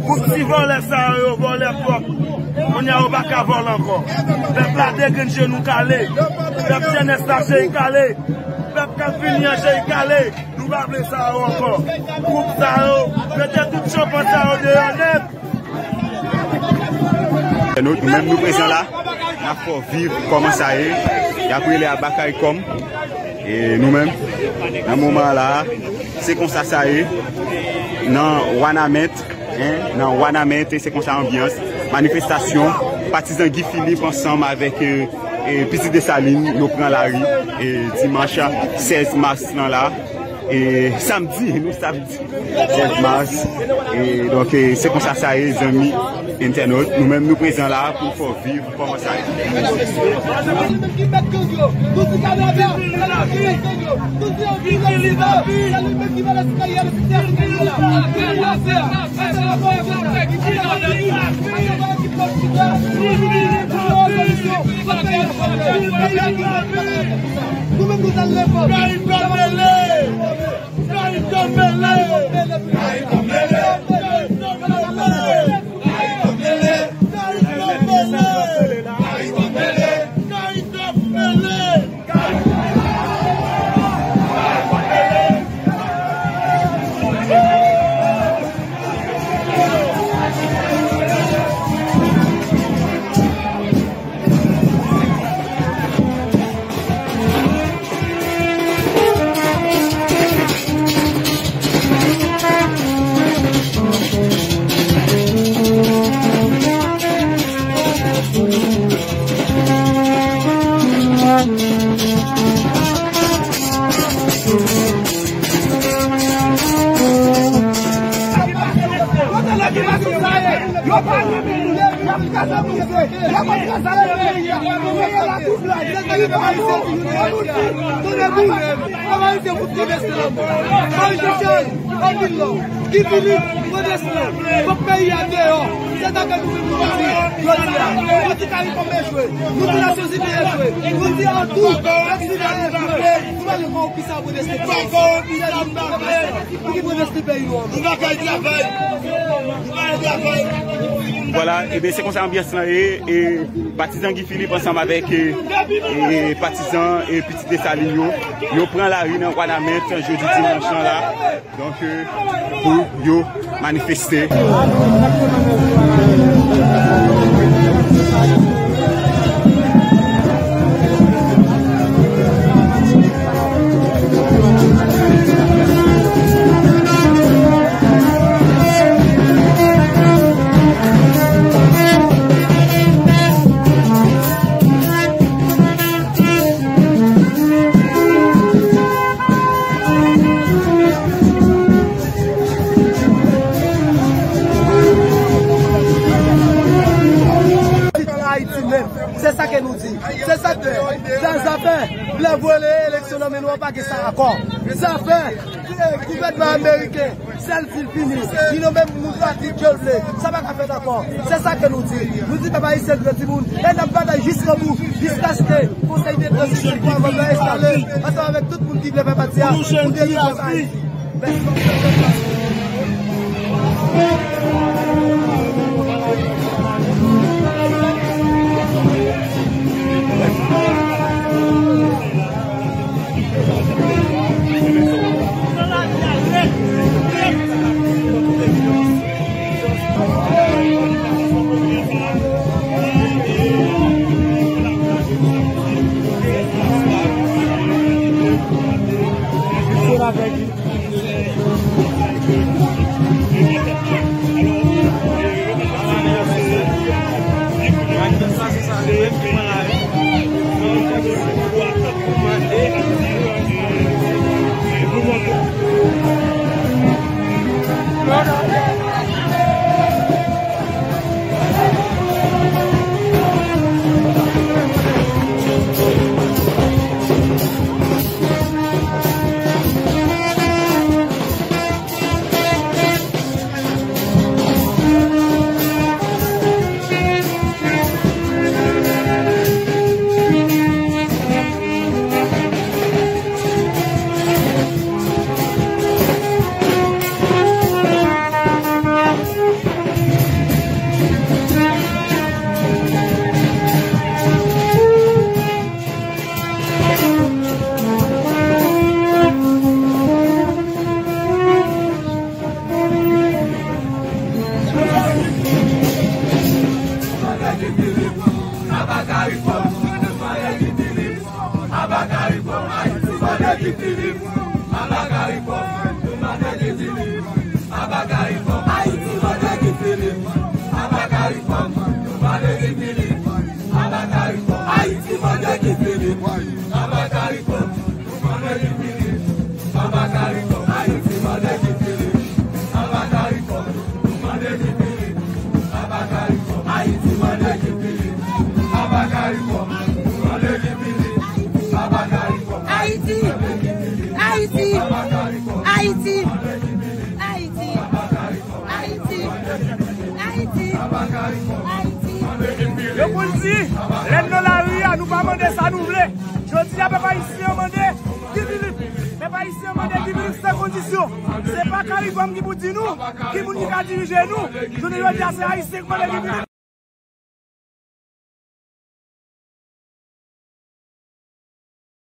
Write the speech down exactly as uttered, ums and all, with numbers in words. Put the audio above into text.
Gwoup ti vòlè sa yo, yo vòlè twòp. Kounye a, yo pa ka vòlè ankò. Pèp la degrenn, jenou kale. Pèp jenès la, je y kale. Pèp k ap vini an, je y kale. Nou pa vle sa yo ankò. Gwoup sa yo, mete tout chanpan sa yo deyò nèt. Nou, nou menm nou prezan la, n ap fè w viv kòman sa ye. Y ap rele a Bakaycom. E nou menm, nan moman la, se konsa sa ye. Nan Wanament, en, nan Wanament, e se konsa anbyans. Manifestasyon, patizan Guy Philippe ansanm avèk, e, e, Pitit Desalin, yo pran lari, e, dimanch sèz mas lan la. E samdi, nou samdi sèz mas. E donk, e, se konsa sa ye, zanmi entènot. Nou menm, nou prezan la pou n fè w viv kòman sa ye. Nou menm nou t al leve. Caricom mele! Caricom mele! Caricom mele! Ki fini, pran desizyon. Fòk peyi a deyò. Se sa ke nou menm nou di jodi a. Nou di Caricom echwe. Nou di Nasyonzini echwe. Nou di an tou, Oksidan echwe. Nou pa gen kòwonpi sa pou destine peyi. Pou ki pou destine peyi nou an? Nou pa kay travay. Nou pa kay travay. Vwala, ebyen, se konsa anbyans lan ye. E patizan Guy Philippe ansanm avèk, e, e patizan, e Pitit Desalin yo, yo pran lari nan Wanament jodi dimanch lan la. Donk, euh, pou yo manifeste. Ayiti menm, se sa ke nou di. Se sa k fè, nan zafè lè vole eleksyon nan men nou an, pa gen sa akò. Zafè, eh, gouvènman ameriken, sèl di l fini. Li nonmen moun pati ke l vle. Sa pa ka fèt ankò. Se sa ke nou di. Nou di pèp ayisyen dwe timoun. E n ap batay jiskanbout, jiskaske Konsèy de Tranzisyon pou Avantaj enstale ansanm avèk tout moun ki vle fè pati a pou delivre Ayiti. Ayiti, Ayiti, Ayiti, Ayiti, Ayiti. Yo konn di, lè n nan lari a, nou pa mande sa nou vle. Jodi a, pèp ayisyen an mande Guy Philippe. Pèp ayisyen an mande Guy Philippe san kondisyon. Se pa Caricom ki pou di nou ki moun ki ka dirije nou. Jounen jodi a, se Ayisyen ki mande Guy Philippe.